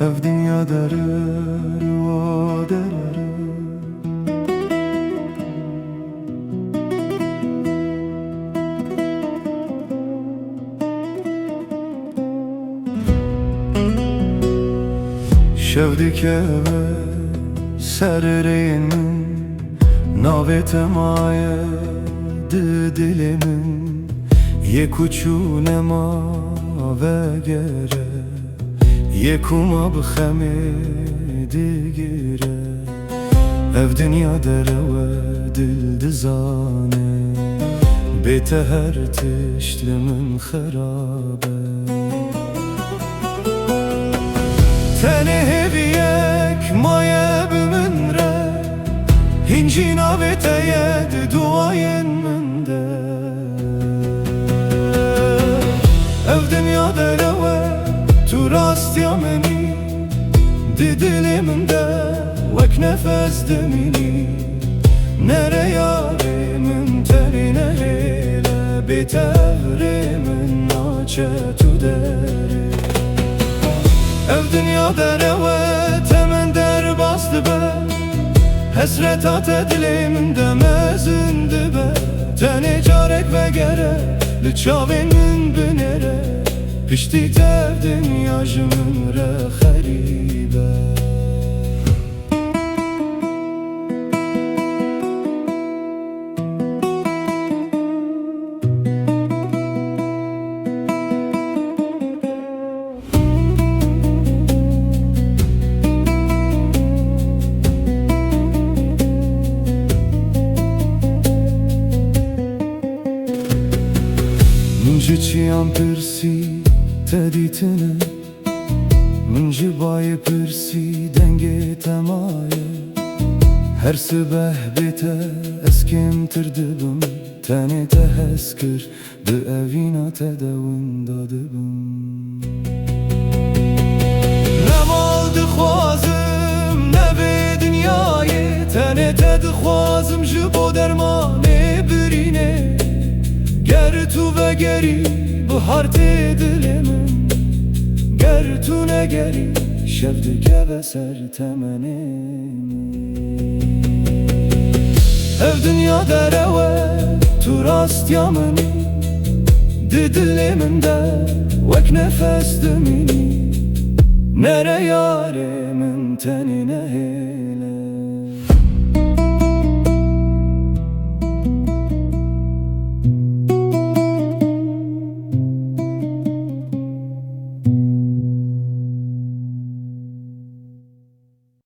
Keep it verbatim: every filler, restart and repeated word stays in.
Ev dinya derer û derer e. Şev dikeve ser rêyên min, navê te maye di dilê min. Yê ku çû nema vegere, yê ku ma bi xemê digire. Ev dinya derew e, dil dizane, bê te her tişt li min xerab e. Tenê hêviyek maye bi min re, hîn jî navê te ye di duwayên min de. Ev dinya derew e, tu rastiya min î, di dilê min de wek nefes dimînî. Nere yarê min, tenê nehêle, bê te ev rê min naçe tu derê. Ev dinya derew e, temen derbas dibe, hesreta te dilê min de mezin dibe. Tenê carek vegere, li çavên min binêre, piştî te ev dinya ji min re xerîb e. Min ji çiyan pirsî, te dîtine? Min ji bayê pirsî, dengê te maye? Her sibeh bê te ez kêmtir dibim, tenê te hez kir, di evîna te de winda dibim. Ne mal dixwazim, ne vê dinyayê, tenê te dixwazim ji bo dermanê birînê. Ger tu vegerî, bihar tê dilê min. Ger tu negerî, şev dikeve ser temenê min. Ev dinya derew e, tu rastiya min î, di dilê min de wek nefes dimînî. Nere yarê min, tenê nehê